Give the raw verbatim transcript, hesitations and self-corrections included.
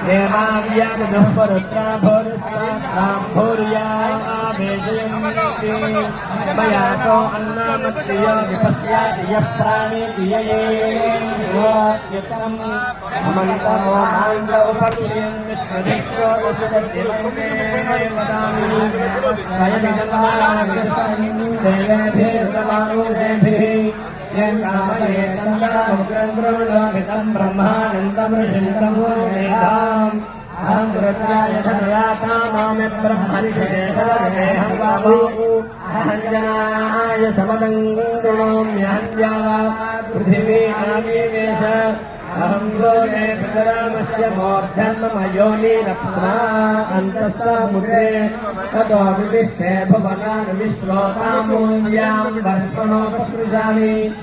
देवाव्याजदुःपरुद्रा भूरिस्ताभूर्या आवेशयन्ति। मया सो अन्नामत्ति यो विपश्याति यः प्राणेति ययेन। अमन्तो मां च उपक्षेन्विश्वभिः श्रोतुषदतिमन्ते वदामि। स्वयमिदं मागसं देवेभिर्वमानुषेभिः। येन कामये तं वरमुग्रं द्रोणोऽपि तं ब्रह्मानन्दमृषिं तमूमेधाम्। अहं रुद्राय धनराता मामे ब्रह्मर्षिषे सदये हं बाहू। अहं जनाय समदं कृणोम्यहं द्यावा पृथिवी आगीवेश। अहं सूर्ये पितरामस्य मूर्धन्मम योनिरप्सुना अन्तः समुद्रे। ततो विविष्टे भुवनानि विश्वोतामूल्यां वर्ष्मणोपसृजामि।